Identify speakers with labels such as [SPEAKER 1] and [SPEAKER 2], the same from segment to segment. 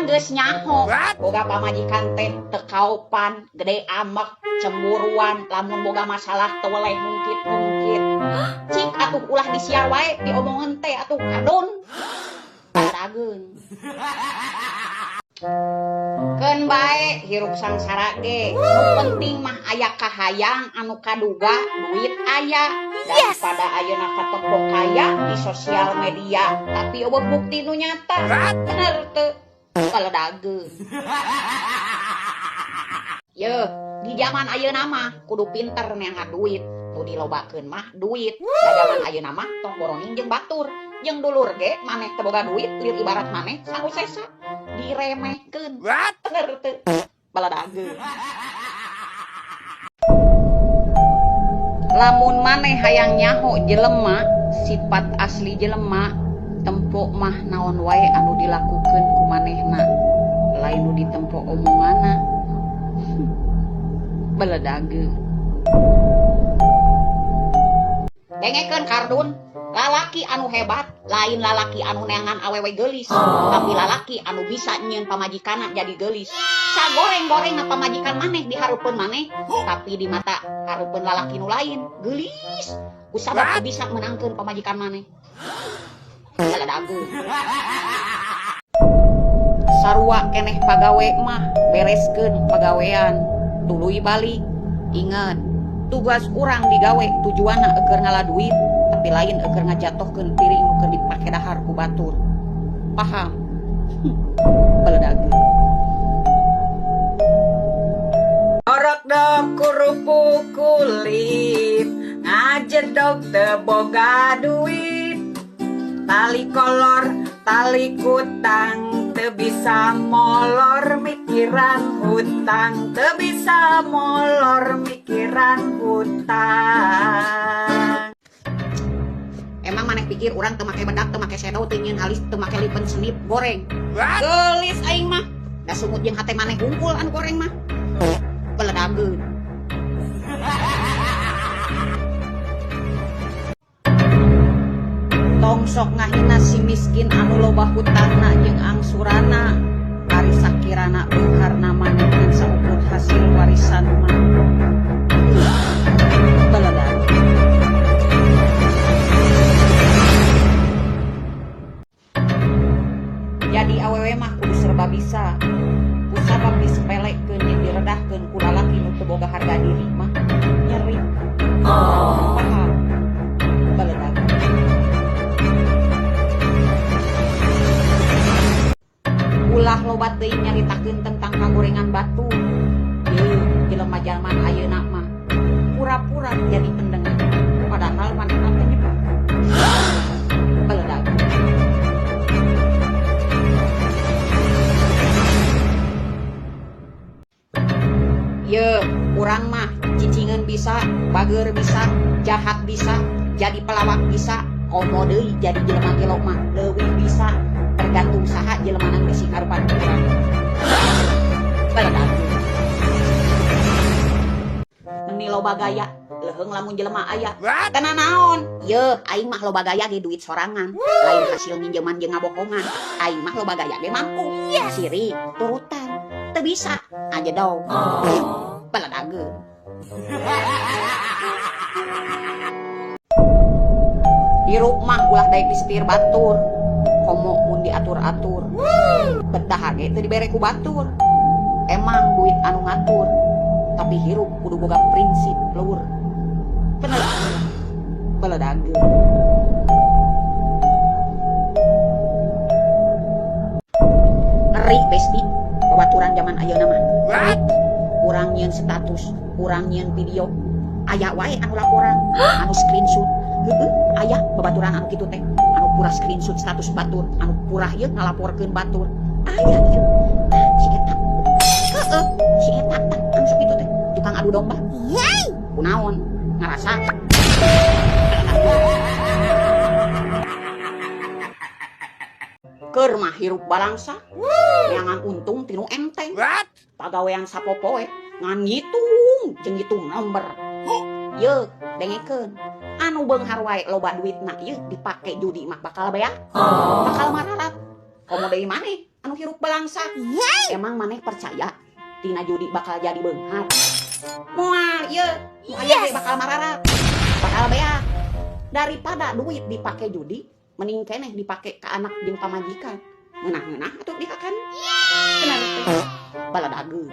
[SPEAKER 1] Pan geus nyaho boga pamajikan teh teu kaopan, gede amek, cemburuan, lamun boga masalah teu weleh ngungkit-ngungkit. Cik atuh ulah disiar wae diomongan teh atuh kadon. Dageun. Keun bae hirup sangsara ge, nu penting mah aya kahayang anu kaduga duit aya. Daripada ayeuna katepok kaya di sosial media tapi eueuh bukti nu nyata. Bener teu? Kaledageun. Yeuh, di zaman ayeuna mah kudu pinter neangan duit. Nu dilobakeun mah duit. Da zaman ayeuna mah tong boroning jeung batur. Jeung dulur ge maneh teu boga duit lir ibarat maneh sangu sesa. Diremehkeun. Bener teu? Baladageun. Lamun maneh hayang nyaho jelema, sifat asli jelema, tempo mah naon wae anu dilakukeun ku manehna, lain nu ditempo omonganna. Beledageun. Dengekeun kardun, lalaki anu hebat lain lalaki anu neangan awewe geulis, tapi lalaki anu bisa nyieun pamajikanna jadi geulis. Sagoreng-gorengna pamajikan maneh di hareupeun maneh, tapi di mata hareupeun lalaki nu lain geulis. Kusabab teu bisa meunangkeun pamajikan maneh. Beledageun. Sarua keneh pagawe mah bereskeun pagawean, tuluy balik. Ingat, tugas urang digawe tujuanna eukeun ngala duit, tapi lain eukeun ngajatohkeun piring nu keur dipake dahar ku batur. Paham? Beledageun.
[SPEAKER 2] Orok dok kerupuk kulit, ngajedog teu boga duit. Tali kolor, tali kutang, teu bisa molor mikiran hutang, teu bisa molor mikiran hutang.
[SPEAKER 1] Emang maneh pikir urang teu make bedak, teu make shadow, teu nyieun alis, teu make lipen senip goreng. Geulis aing mah. Da sumut jeung hate maneh hungkul anu goreng mah. Beledageun. Tong sok ngahina si miskin anu loba hutangna jeung angsurana, ari sakirana beungharna maneh ngan saukur hasil warisan mah. Beledageun. Jadi awewe mah kudu serba bisa. Kusabab disepelekeun jeung diredahkeun ku lalaki nu teu boga harga diri mah nyeri. Paham? Beledageun. Ulah loba teuing nyaritakeun tentang kagorengan batur. Yeuh, jelema jaman ayeuna mah pura-pura jadi pendengar, padahal manehna penyebab. Beledageun. Yeuh, urang mah cicingeun bisa, bageur bisa, jahat bisa, jadi pelawak bisa, komo deui jadi jelema gelo mah leuwih bisa, tergantung saha jelema nu bisi karupan urang. Beledageun. Meni loba gaya, leuheung lamun jelema aya. Teu naon? Yeuh, aing mah loba gaya ge duit sorangan, lain hasil minjeman jeung ngabohongan. Aing mah loba gaya ge mampu. Siri turutan, teu bisa aja dong. Beledageun. Hirup mah ulah daek disetir batur, komo mun diatur-atur. Betah ge teu dibere ku batur. Emang duit anu ngatur, tapi hirup kudu boga prinsip lur. Bener. Beledageun. Ngeri besti, babaturan zaman ayeuna mah. Urang nyieun status, urang nyieun video, aya wae anu laporan, anu screenshot. Heueuh, aya babaturan anu kitu teh, anu pura screenshot status batur, anu pura ieu ngalaporkeun batur. Aya ieu. Tah si eta. Heueuh, si eta tah anu sok kitu teh, tukang adu domba. Kunaon? Ngarasa. Keur mah hirup balangsa, neangan untung tinu enteng. Pagawean sapopoe ngan ngitung jeung ngitung nomor. Yeuh, dengekeun. Anu beunghar wae loba duitna ieu dipake judi mah bakal beak. Bakal mararat. Komo deui maneh anu hirup balangsak. Emang maneh percaya tina judi bakal jadi beunghar? Moal ieu, nu aya ge bakal mararat, bakal beak. Daripada duit dipake judi, mending keneh dipake ka anak jeung pamajikan. Ngeunah-ngeunah atuh dihakan. Bener teh. Baladageun.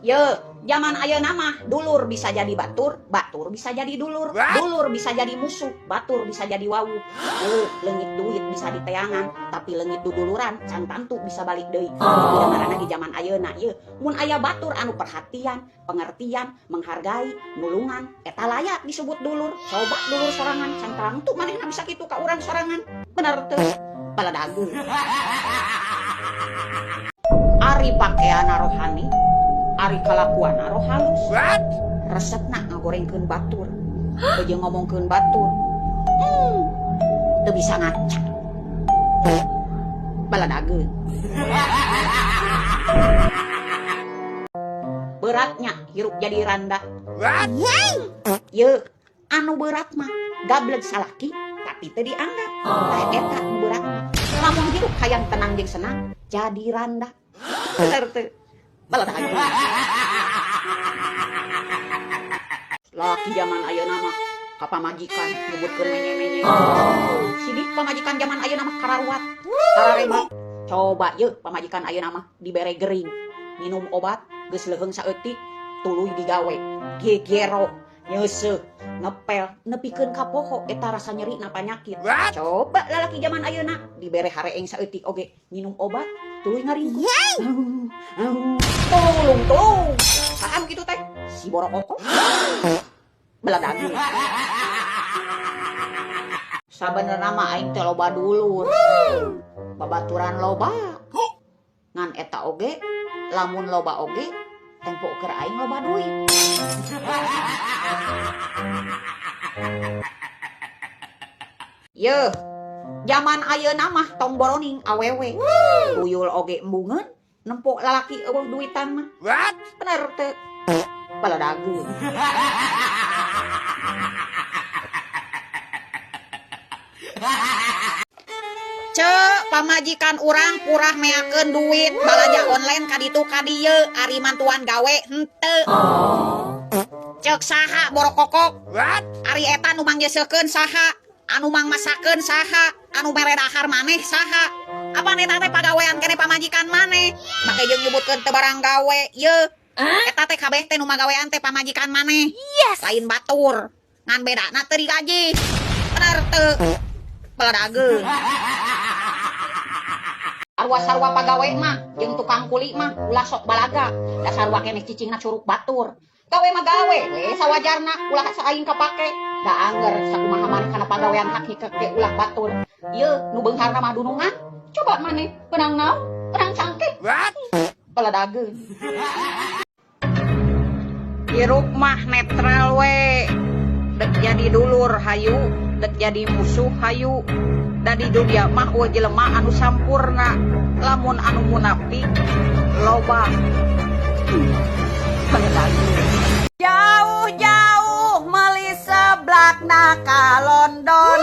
[SPEAKER 1] Ye, zaman ayeuna mah dulur bisa jadi batur, batur bisa jadi dulur, dulur bisa jadi musuh, batur bisa jadi wawuh. Ye, leungit duit bisa diteangan, tapi leungit duduluran can tantu bisa balik deui. Tapi da ngaranna di zaman ayeuna ye, mun aya batur anu perhatian, pengertian, menghargai, nulungan, eta layak disebut dulur. Coba dulur sorangan can tangtu manehna bisa kitu ka urang sorangan. Bener teu? Baladageun. Ari pakeana rohani, ari kalakuanna roh halus. Resepna ngagorengkeun batur, jeung ngomongkeun batur. Teu bisa ngaca. Baladageun. Beratnya hirup jadi randa. Ye, anu berat mah gableg salaki tapi teu dianggap. Tah eta nu berat mah. Lamun hirup hayang tenang jeung senang jadi randa. Bener teu? Baladageun. Laki zaman ayeuna mah ka pamajikan nyebutkeun menye-menye. Sidik pamajikan zaman ayeuna mah kararuat, kararebat. Coba ye pamajikan ayeuna mah dibere gering, minum obat geus leuheung saeutik tuluy digawe, gegero, nyeuseuh, ngepel, nepikeun ka poho eta rasa nyeri na panyakit. Coba lalaki zaman ayeuna dibere hareeng saeutik oge minum obat tuluy ngaringkuk. Tulung tulung. Saha nu kitu teh? Si borokoko. Baladageun. Sabenerna mah aing teh loba dulur. Babaturan loba. Ngan eta oge lamun loba oge tempo keur aing loba duit. Yeuh, zaman ayeuna mah tong boroning awewe. Tuyul oge embungeun nempo lalaki eueuh duitan mah. Bener teu? Baladageun. Cek pamajikan urang purah meakeun duit balanja online ka ditu ka dieu ari mantuan gawe henteu. Cek saha borokokok? Ari eta nu mangjeuseukeun saha? Anu mangmasakeun saha? Anu mere dahar maneh saha? Apan eta teh pagawean keneh pamajikan maneh? Make jeung nyebutkeun teu barang gawe ye. Eta teh kabeh teh nu magawean teh pamajikan maneh. Lain batur. Ngan bedana teu digaji. Bener teu? Baladageun. Sarua-sarua pagawe mah jeung tukang kuli mah ulah sok balaga. Da sarua keneh cicingna curug batur. Gawe mah gawe we sawajarna ulah saaing kapake. Da angger sakumaha maneh kana pagawean hak hikek ge ulah batur. Ieu nu beungharna mah dunungan. Coba maneh beunang naon? Beunang cangkeng. Baladageun.
[SPEAKER 2] Hirup mah netral we. Dek jadi dulur hayu, dek jadi musuh hayu. Da di dunia mah eueuh jelema anu sampurna, lamun anu munafik loba. Jauh-jauh meuli seblakna ka London.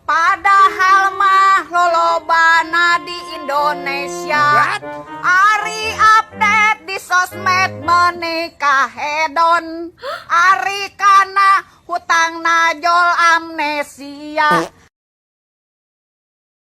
[SPEAKER 2] Padahal mah lolobana di Indonesia. Ari update di sosmed menikah hedon. Ari kana hutang najol amnesia.